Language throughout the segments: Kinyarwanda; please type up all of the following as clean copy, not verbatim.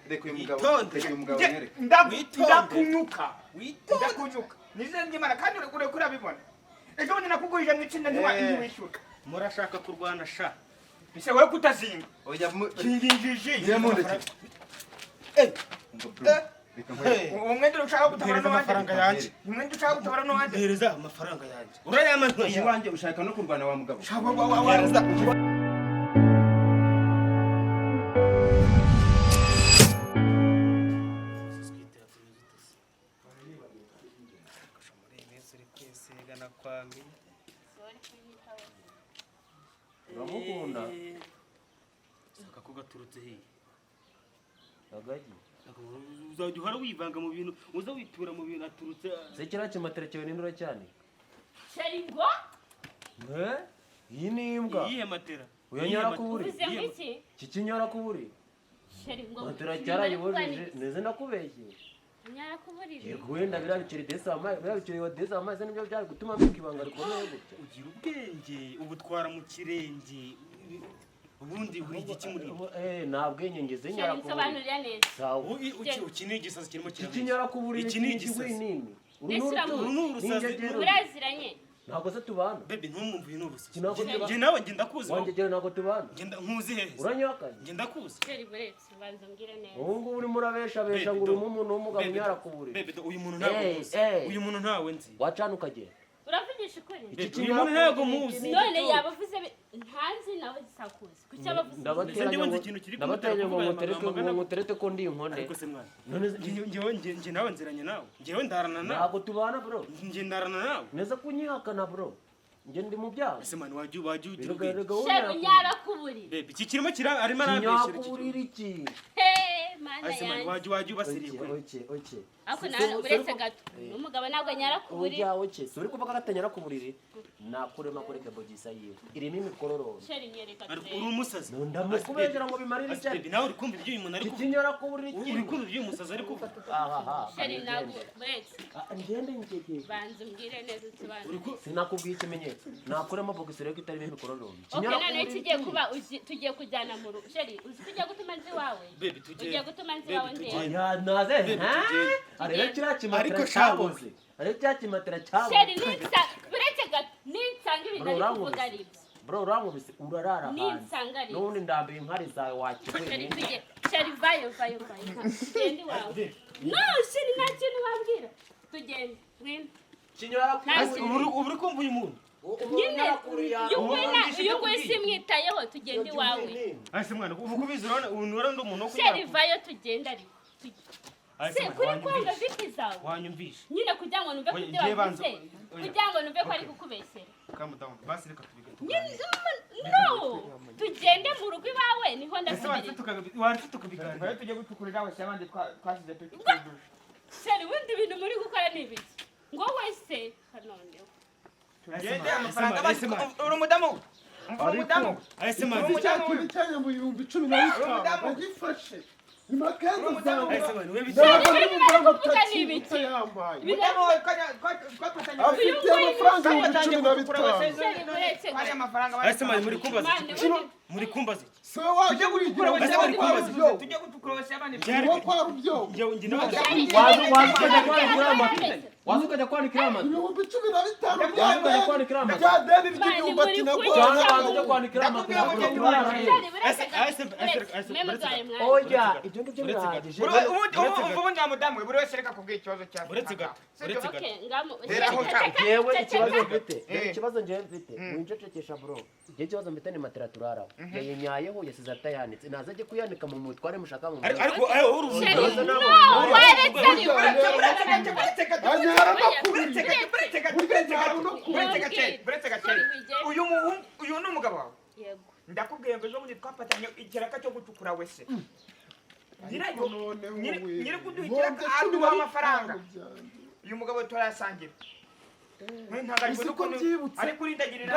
Reka uyu mugabo. Witonde. Reka uyu mugabo Nge- nyereke. Witonde. Ndakunyuka. Witonde. Ndakunyuka nizere ry'Imana, kandi urabibona, ejo bundi nakugurije mu itsinda, ntiwishyura. Murashaka kurwana sha. Ese wowe kutazinga? Oya, Kinginjiji. Niyo mundeke. Eh. Umva bro, reka nkwereke. Uwo mwenda ushaka gutabara Mpereza n'uwande? amafaranga yanjye. Umwenda ushaka gutabara n'uwande? Mpereza amafaranga yanjye, urayama ntuyama? Iwanjye ushaka no kurwana, wa mugabo. Mpereza. Uramukunda? Saka ko gaturutse hehe? Agagi. Uzajya uhora wivanga mu bintu, uza witura mu bintu aturutse. Se kiriya kimatera cyawe ninde uracyanika? Chéri, ngo? Eh? Iyi ni imbwa. Iyihe matera? Uyanyara ku buriri. Uvuze ngo iki? Iki kinyara ku buriri. Chéri, ngo? Matera cyarayibujije, neze ndakubeshye. Nyara ku buriri. Yego, wenda biriya biceri desi wampaye, biriya biceri wa desi wampaye se nibyo byari gutuma mbika ibanga rikomeye gutya? Ugira ubwenge ubutwara mu kirenge, ubundi uri igiki muri ibi? Eh, nta bwenge ngeze Chéri, nyara ku buriri. nsobanurira neza. Sawa. Iki ni igisazi kirimo Iki kirabeshya. kinyara ku buriri. Iki ni Iki igisazi. nini. Uru ni Ese urutugu. Uru ni urusazi. Ni ingegero. Muraziranye? Ntabwo se tubana? Bebe, ntumwumve, uyu ni urusazi. Iki ntabwo tubana. Njye nawe njye ndakuzi wowe. Wanjye gero ntabwo tubana. Njye nkuzi hehe se? Uranyihakanye? Njye ndakuzi. Chéri, buretse ubanza umbwire neza. Ubu ngubu urimo urabeshabesha Bebe, ngo urimo do. umuntu w'umugabo Bebe, unyara do. ku buriri. Bebe, do, uyu muntu ntabwo Eh, muzi. eh. Uyu muntu ntawe nzi. Wacana ukagenda. Uravugisha ukuri? Iki Bebe, uyu kinyara muntu ku ntabwo buriri, muzi. iki ni None igitugu. yaba avuze ntanzi nawe sakuzi. Kuki aba avuze? Ndabateranya Ndetse ngo nzi ikintu kiri kumutera ndabateranya ngo kuvuga aya ngutereke magambo ngo angana. nguterete ko ndi inkone. Ariko se mwana, None se- njye nawe nziranye nawe, njyewe ndarana nawe. Ntabwo tubana, bro. Njye ndarana nawe. Neza kunyihakana, bro. Njye ndi mu byago. Ese mwana, wajya ugira Rega ubwenge. rega. Chéri, unyara ku buriri. Bebe, iki kirimo kira arimo arambeshyera Kinyara iki. ku buriri iki? He, Mana Ese mwana, yanjye. wajya ubasiriye Oke kwe. oke oke. Ariko nawe uretse gato. N'umugabo ntabwo anyara ku buriri. Oya, oke. Si uri kuvuga ko atanyara ku buriri? Nakurema kureka bogisa yiwe. Irimo imikororombya. Chéri, nyereka Ariko turebe. uri umusazi. Ndamukubegera ngo bimarire Ase icyari. Bebe, nawe uri kumva ibyo uyu muntu ari Iki kuvuga? kinyara ku buriri iki? Uri kumva ibyo uyu musazi ari kuvuga? Ahaha. Chéri, ntabwo buretse. Ngende ngege. Banza umbwire neza, usobanure. Uri ku Sinakubwiye ikimenyetso. Nakuremo bogisi rero itarimo imikororombya. Okay, noneho ikigiye kuba tugiye kujyana mu rugo. Chéri, uzi ko ugiye gutuma nzi iwawe? Bebe, tugende. Ugiye gutuma nzi Bebe, iwawe ndeba. tugende. Ya naze. Bebe, Ha? tugende. Arebe kiriya kimatera Ariko cyaboze. Arebe kiriya kimatera cyaboze. Chéri, ninsa buretse gato, ninsanga ibintu Bro, ari kuvuga urankubise. ari ibyo. Bro, urankubise urarara hanze. Ninsanga ari ibyo. N'ubundi ndambiye inkari zawe Chéri, wakigwe. tujye. Chéri, vayo vayo vayo. Tugende iwawe. No, chéri, nta kintu wambwira. Tugende. Ngwino. Kinyara Nta Ese kintu. ubu uri kumva uyu muntu? Nyine uyu nguyu uyu nguyu simwitayeho, tugende iwawe. Ese mwana, ubu kubizi urabona ubu urabona ndi umuntu wo Chéri, kunyara. vayo tugende ariko. Ese Se mwana, kuri kwanga wanyumvishe. vipi zawe? Wanyumvishe. Nyine kugira ngo numve ko Oya, ibyo ngiye banza- wavuze, oya. kugira ngo numve ko ari Okay. kukubeshyera. Calm down. Basi reka tubiga Nyine tuganire. no, tugende mu rugo iwawe niho Ese waretse ndasubirira. waretse tukabiganira. Twari tugiye gucukurira wese abandi twasize tutujuje. Chéri, ubundi ibintu muri gukora ni ibiki? Ngo wese noneho. Tugende Ese amafaranga mwana, ese abandi mwana. uri umudamu we, uri umudamu we. Ese mwana, Uri umudamu we. Ikintu cyanyu mu 15,000 Umudamu. ndagifashe imakenzo zawe. Ese mwana, we Ntabwo Ibintu ndi bari umudamu kuvuga ni ibiki? utayambaye. Umudamu we twafatanye. Afite amafaranga 15,000. Chéri, buretse Ariya mafaranga. Ese mwana, muri kumbaza Mani, iki? ubundi Muri kumbaza iki? Si wowe waje wigira ngo Ese bari kwa kumbaza rubyo. Tujye gucukura wese abandi. Byari Uwo kwa rubyo. njye nawe. Waza ukajya kwanikira amata. Waza ukajya kwanikira amata. 15,000 bya Waza ukajya deni kwanikira amata. bya deni Mani, ry'imyumbati muri naguhaye. Cyangwa waza ujya kwanikira amata. Ndakubwira ngo ngende Urara hehe? Chéri, buretse Ese- gato, ese- buretse. ese- Mwe buretse muduhaye gato. umwanya. Oya, ibyo ngibyo Uretse gato. birahagije. Ubundi wa mudamu we, buri wese reka kubwira ikibazo cyawe. Uretse gato. Uretse gato. Okay, ngamu. Hera aho Ceceka, nshaka. Yewe ceceka. ikibazo mfite, Eh. ikibazo njyewe mfite, winjecekesha bro. Njyewe ikibazo mfite ni matera turaraho. Yayinyayeho yasize atayanitse. Naza ajye kuyanika mu mutware mushaka mu Ariko mutwe. ariko ayo uri umuntu. Chéri, no, waretse ariko. Buretse gato, buretse gato. Anyara no Oya, ku buriri. Buretse gato, buretse gato, buretse gato, buretse gato, buretse gato. Uyu muhungu, uyu ni umugabo wawe? Yego. Ndakubwiye ngo ejo bundi twafatanye ikiraka cyo gucukura wese. Nyirayo Noneho we. nyiri kuduha ikiraka Mpombye cumi aduha na amafaranga. bitanu byanjye. Uyu mugabo turayasangira. Ntangajwe Uzi ko n'ukuntu mbyibutse. ari kurindagirira.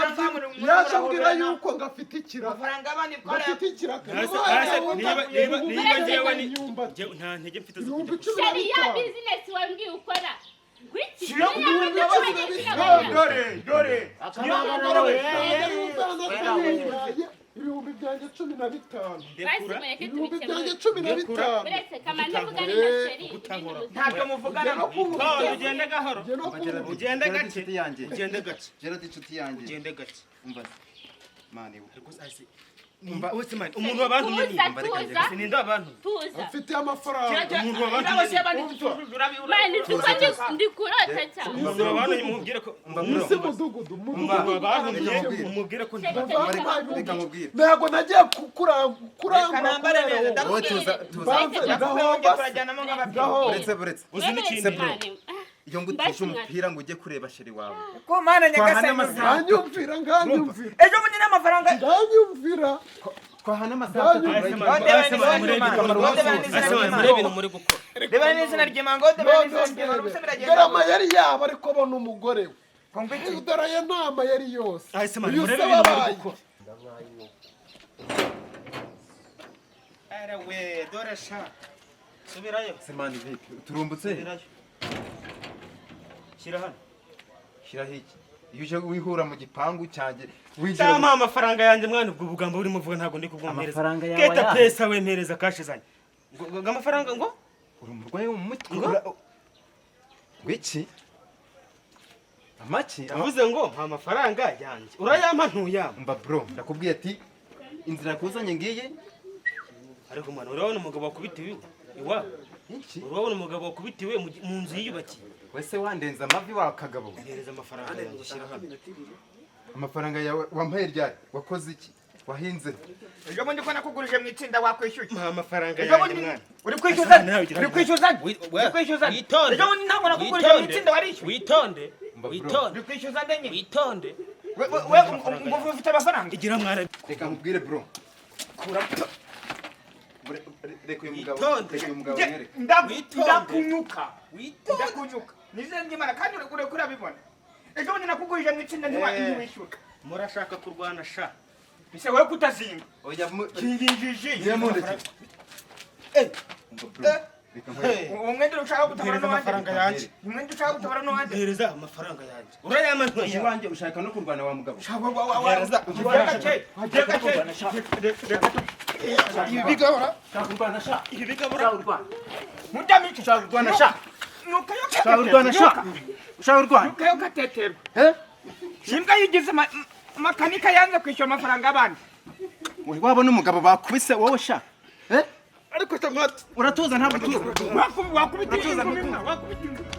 Yaje ambwira yuko ngafite ikiraka. Amafaranga abandi Ngafite ikiraka. Ese niba njyewe ni Imyumbati. njyewe nta ntege mfite zo Ibihumbi kujya. cumi na Chéri, ya bitanu. business wambwiye ukora. Ngwiki? Siyo Niyo 15,000. Dore dore. Akanama nawe. Ibihumbi byanjye 15. Basi mureke Ibihumbi byanjye tubikemure. 15. Uretse kamanzi mvugane na chéri, ibindi Ntabyo muvugana. Njye no Witonde, ugende gahoro. Njye no kumva. Ugende Gerard gake. inshuti yanjye. Ugende gake. Gerard inshuti yanjye. Ugende gake. Umva se. Mani we. Ariko se Umva. wese man, umuntu wabantumye ni Tuza, Umva reka tuza, Ese ninde wabantumye? tuza. Mfite amafaranga. Umuntu wabantumye. Mani, nzi ko ndi kurota cyane. Umuntu wabantumye mumubwire ko Umva bro. Isi mudugudu, umuntu mudugudu. wabantumye Reka mumubwire ko Chéri, ntabwo Reka reka nkubwire. Ntabwo nagiye kurangura Reka nambare kubera neza, wowe. Wowe tuza tuza. Banze Ndakubwira ndahomba se. turajyanamo nk'ababyeyi. Ndahomba. Buretse buretse. Uzi n'ikindi? Se bro. Mani, Iyo ngutije umupira ngo ujye kureba chéri wawe. Ko Mana Twahana nyagasani. amasaha. Nganyumvira, nganyumvira. Ejo bundi n'amafaranga. Nganyumvira. Twahana amasaha atatu. Murebe ibintu muri gukora. Reba n'izina ry'Imana, ngo reba n'izina ry'Imana, ubuse biragenda. Garama yari yaba ariko abona umugore we. Ngo iki? Dore aya nama yari yose. Ahise man, Uyu murebe se ibintu muri wabaye. gukora. Ara we, dore sha. Subirayo. Se mani vipi? Turumbutse? Subirayo. Shyira hano. Shyiraho iki? Iyo uje wihura mu gipangu cyanjye winjira Cyangwa amafaranga yanjye mwana, ubwo bugambo urimo uvuga ntabwo ndi kubwumpereza. Amafaranga yawe Keta ayahe? pesa wempereza cash zanjye. Ngo amafaranga ngo uri umurwayi wo mu mutwe. Ngo? Ngo iki? Amaki? Yavuze ngo mpa amafaranga yanjye. Urayampa ntuyampa. Umva bro, ndakubwiye ati inzira yakuzanye ngiyi. Ariko mwana, urabona umugabo wakubitiwe iwabo? Iki? Urabona umugabo wakubitiwe mu nzu yiyubakiye? Wese wandenza amavi wa kagabo. Mpereza amafaranga yanjye, shyira hano. Amafaranga yawe wampaye ryari? Wakoze iki? Wahinze? Ejo bundi ko nakugurije mu itsinda wakwishyuye. Mpa amafaranga Ejo yanjye bundi mwana. uri kwishyuza, Asa nawe ugira uri ngo- kwishyuza, uri kwishyuza. Witonde. Ejo bundi ntabwo nakugurije mu Witonde. itsinda warishyuye. Witonde. Mba bro. Witonde. Uri kwishyuza nde nyine? Witonde. We ngo ufite amafaranga? Igira mwana. Reka nkubwire bro. Kura. Reka uyu mugabo. Witonde. Reka uyu mugabo mwereke. Witonde. Ndakunyuka. Witonde. Ndakunyuka. Nizina ry'Imana kandi uri kurabibona. Ejo bundi nakugurije mu itsinda ntiwishyura. Murashaka kurwana sha. Ese wowe kutazinga? Oya mu. Kinginjiji. Niyo mundeke. Umva bro. Reka nkwereke. Uwo mwenda ushaka gutabara Mpereza n'uwanjye. amafaranga yanjye. Umwenda ushaka gutabara n'uwanjye. Mpereza amafaranga yanjye. Urayampa ntuyampa. Iwanjye ushaka no kurwana wa mugabo. Ibi bigahora. Shaka sha. Ibi bigabura. Shaka urwana. Mudamike. Ushaka kurwana sha. Nukayo Ushaka kurwana sha. Ushaka kurwana. Nukayo kateterwa. Eh? Imbwa yigize makanika yanze kwishyura amafaranga y'abandi. Uri wabona umugabo bakubise wowe sha. Eh? Ariko se mwati Uratuza ntabwo utuza. Wakubita ingumi mwa, wakubita ingumi.